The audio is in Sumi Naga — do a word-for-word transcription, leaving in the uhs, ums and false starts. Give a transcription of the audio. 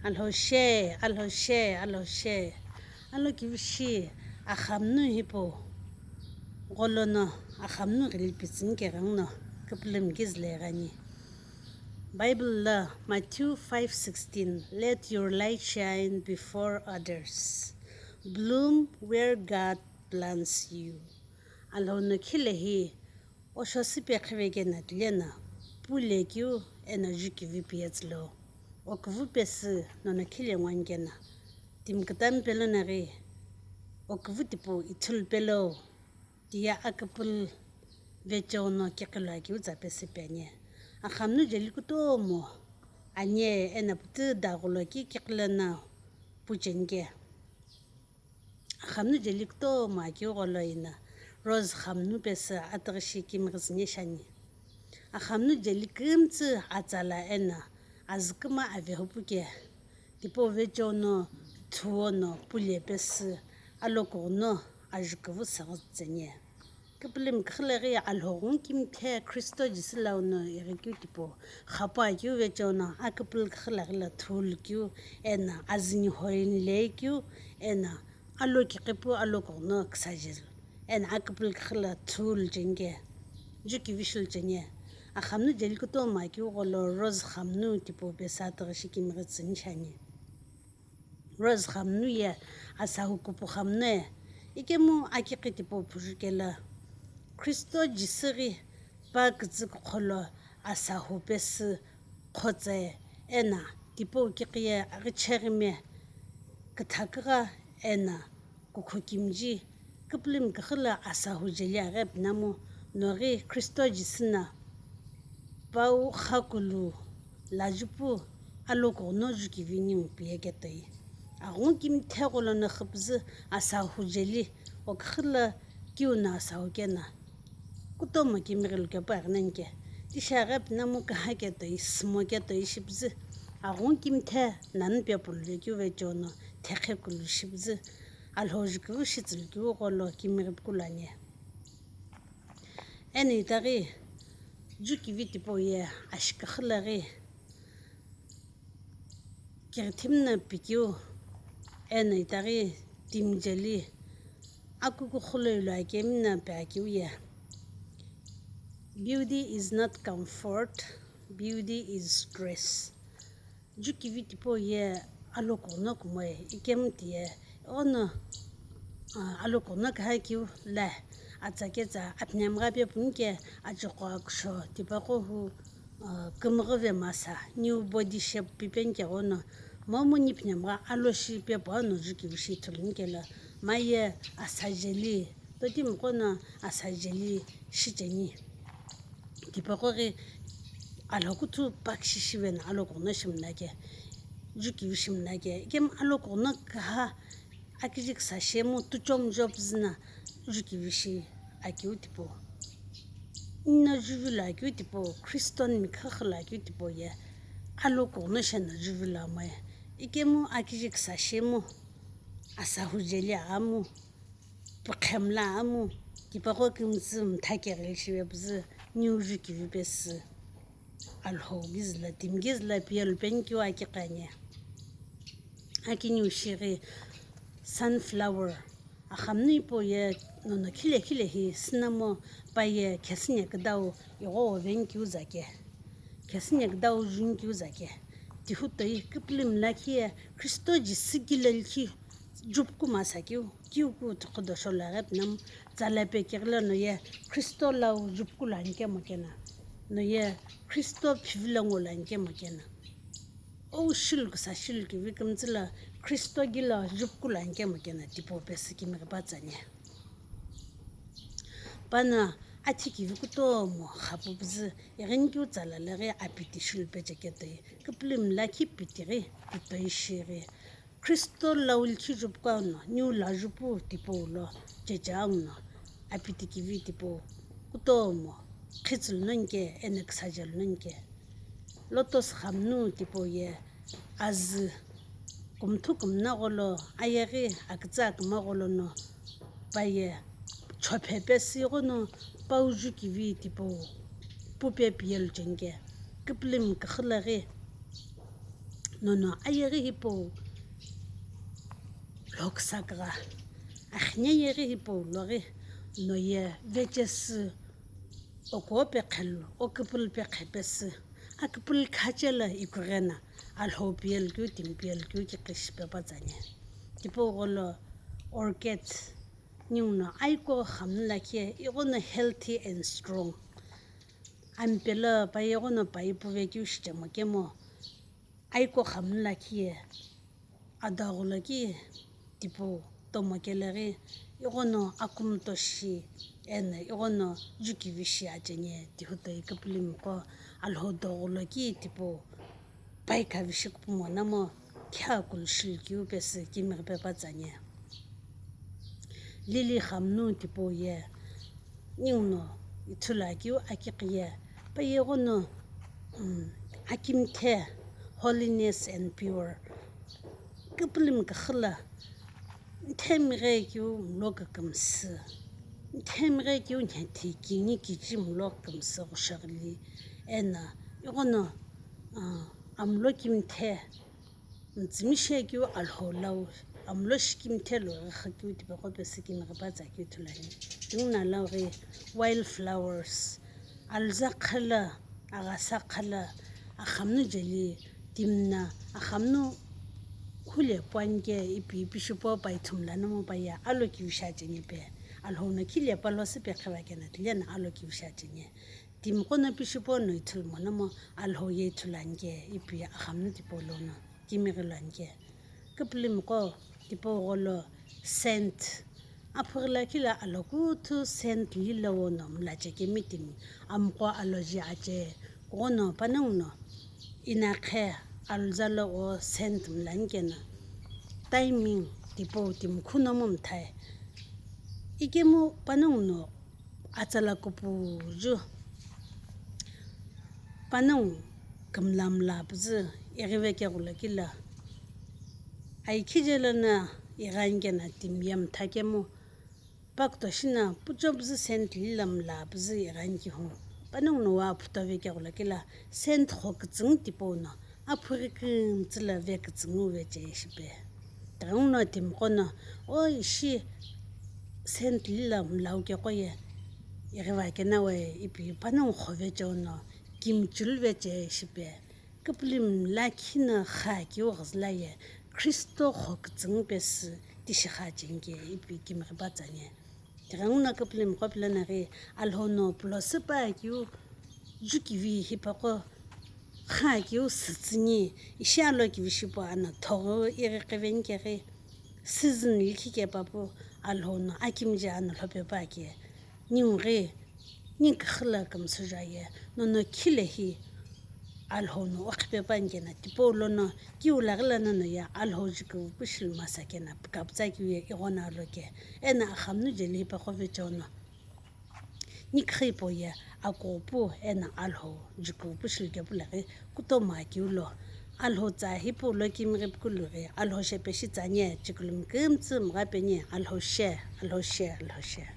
Alhou she, Alhou she, Alhou she. Alokivishi, axamunu hipau gholono, axamunu ghili pitsüni keghenguno, küpülümi kizüle ghani. Bible lo Matthew five sixteen, "Let your light shine before others. Bloom where God plants you." Alhou no khile hi, osho süpe qhivekena tileno, pule keu eno jukivi piyetsü lo, okuvu pesü nono khile nguani keno, timi kütami pelo naghi, okuvu tipau ithulu pelo, tiye aküpülü vecheo no kiqilo akeu tsa pesü pi ani. Axamunu jeli kutomo ani eno pütü daghulo ki kiqilo no pucheni ke. Axamunu jeli kutomo akeu gholo ino, rose xamunu pesü atüghüshi kimighi tsüni shiani. Axamunu jeli kümtsü atsala eno azü küma avehupu ke, tipau vecheo no thuo no pule pesü alokughuno ajukuvu saghütsü tsüni. Küpülümi küxü lo ghi Alhou ghengu kimithe Khristo Jisü lau no ighikeu tipau, xapu akeu vecheo no aküpülü küxü lo ghi lo thulu keu, eno azüni hoini le keu, eno alokiqi pu alokughuno küsajelu, eno aküpülü küxü lo thulu cheni ke, jukivi shilu cheni. Axamunu jeli kutomo akeu gholo rose xamunu tipau pesü atüghüshi kimighi tsüni shiani. Rose xamunu ye asahu kupu xamunu, ikemu akiqi tipau phujukelo, Khristo Jisü ghi pa kütsü küqholo asahu pesü qhotsü eno tipau kiqi ye aghicheghime, küthakügha eno kukhu kimiji, küpülümi küxü lo asahu jeli aghi pinamu, noghi Khristo Jisü no pau xakulu lajupu alokughuno jukivi ningu piye ketoi. Aghengu kimithe gholo no xüpüzü asahu jeli, oküxü lo kiu no asahu keno, kutomo kimighi lukepu aghi nani ke, tishi aghi pinamu küha ketoi, sümo ketoi shipüzü, aghengu kimithe nanu pe puluvekeu vecheo no thekhe kulu shipüzü, Alhou jukivi shitsülu keu gholo kimighi pukulu ani. Eno itaghi jukivi tipau ye ashi küxü lo ghi kighitimi no pikeu, eno itaghi timi jeli akuku khulo ilo akemi no pi akeu ye, "Beauty is not comfort, beauty is dress." Jukivi tipau ye alokughuno kumoe, ikemu tiye ono, ah, alokughuno küha keu lo, atsa ketsa aphinhemgha pe puni ke, achugho akusho tipaqo hu, ah, kümüghüve masa, new body shape pipeni ke ghono, momu ni phinhemgha aloshi pe puano jukivi shi ithuluni kelo, maye asa jeli, totimi qono asa jeli shicheni. Tipaqo ghi Alhou kuthu pakshi shive no alokughuno shimla ke, jukivi shimla ke, ikemu alokughuno küha akiji küsa shemu tuchomu jopüzü no jukivi shi akeu tipau, ino juvilo akeu tipau, Khristo no mikha xülo akeu tipau ye alokughuno sheno juvilo amoe, ikemu akiji küsa shemu, asahu jeli amu, pükhemla amu, tipaqo kümtsü mtha keghi shive püzü, niu jukivi pesü Alhou kizülo, timi kizülo piyelu peni keu akiqi ani. Akiniu shighi sunflower, axamunu hipau ye nono khile khile hi sünamo, pa ye khesüne küdau igho oveni keu zake, khesüne küdau juni keu zake, tihu toi küpülümi lakhi ye Khristo Jisü kilo likhi jupuku masa keu, kiuku thukhu dosho lo aghi pinamu, tsala pe keghi lo no ye Khristo lau jupuku lo ani kemo keno, no ye Khristo phivilo ngo lo ani kemo keno, ou shilu küsa shilu kivi kümtsü lo Khristo kilo jupuku lo ani kemo keno tipau pesü kimighi pa tsüni. Pano athi kivi kutomo xapu püzü ighinikeu tsala lo ghi apiti shilu peche ketoi, küpülümi lakhi piti ghi pitoi shighi, Khristo lau likhi jupuku auno, niu lajupu tipau lo cheche auno, apiti kivi tipau kutomo khitsülu nani ke, eno küsajelu nani ke. Lotus xamunu tipau ye azü kumthu kumna gholo, ayeghi akütsü aküma gholo no pa ye chophe pesü ighono pau jukivi tipau pupe piyelu cheni ke, küpülümi küxü lo ghi Nono ayeghi hipau lhoküsakügha, axine yeghi hipau loghi no ye vechesü, oko peqhelu, oküpülü peqhe pesü, aküpülü khachela ikughena, Alhou piyelu keu, timi piyelu keu kiqi shipe pa tsanye. Tipau gholo orchid, ninguno aiko xamunu lakhi ye, ighono healthy and strong. Ampelo pa ighono pa ipuve keu shichemo kemo, aiko xamunu lakhi ye, adaghulo ki tipau tomo keleghi, ighono akumuto shi, eno ighono jukivi shi acheni ye, tihuto iküpülümiqo Alhou doghulo ki tipau paikha vishi kupumo namo, khea kulu shilu keu pesü kimighipe pa tsanye. Lili xamunu tipau ye, ninguno ithulu akeu akiqi ye, pa ighono, um, akimthe, holiness and pure, küpülümi küxü lo, mthemghe keu mlo kükümsü, mthemghe keu nhethi kingi kichi mlo kükümsü ghushaghili, eno ighono, uh, amlo kimthe, mütsümishekeu Alhou lau, amlo shikimthe lo ighikeu tipaqo pesü kimighipe tsakeu ithulu ani. Tinguna lau ghi wild flowers, alüza khala, aghasa khala, axamunu jeli, timi no axamunu hule puani ke ipi ipi shipo pa ithumla nomu pa ye alokivi shi acheni pe. Alhou no khile pa lo süpe qhiva keno tile no alokivi shi acheni. Timiqo no pi shipo no ithulu mono mo Alhou ye ithulu ani ke, ipi axamunu tipau lono kimighi lo ani ke. Küpülümiqo tipau gholo scent. Aphughi lakhi lo alokuthu scent lilo no mlache kemi timi. Amuqo aloji ache, kughono panongu no inaqhe alüza lo o scent mlani keno, timing tipau timi khuno mu mthai. Ikemu panongu no atsala kupuju, panongu kümla mla püzü ighive keghulo kilo, aikhije lono ighi ani keno timi ye mtha kemu, pakuto shino pucho püzü scent lilo mla püzü ighi ani kehu, panongu no wa phutove keghulo kilo scent xo kütsüngü tipau no aphughi kümtsü lo ve kütsüngü veche shipe. Tighenguno timiqo no, o ishi scent lilo mlau keqo ye ighive keno we ipi panongu xo veche no kimichulu veche shipe. Küpülümi lakhi no xakeu ghüzü lo ye Khristo xo kütsüngü pesü tishi xacheni ke ipi kimighipe tsanye. Tighenguno küpülümiqo pilo no ghi Alhou no pulo süpe akeu jukivi hipaqo xakeu sütsüni, ishi alokivi shipo eno thoghi ighi qiveni keghi, season likhi kepa pu Alhou no akimije eno lhope pa ke, ningu ghi ni küxü lo kümsüju aye, nono khile hi Alhou no oqhipe pa ani keno tipau lono kiu laghi lo nono ye Alhou jukivi pu shilu masa keno pükapütsa keu ye ighono aloke, eno axamunu jeli hipaqo veche no niküxü hipau ye akughü pu eno Alhou jukivi pu shilu kepu laghi kutomo akeu lo, Alhou tsa hipau lo kimighi pukulu ghi Alhou shepe shi tsanye, chikulumi kümtsü mgha peni, Alhou she, Alhou she, Alhou she.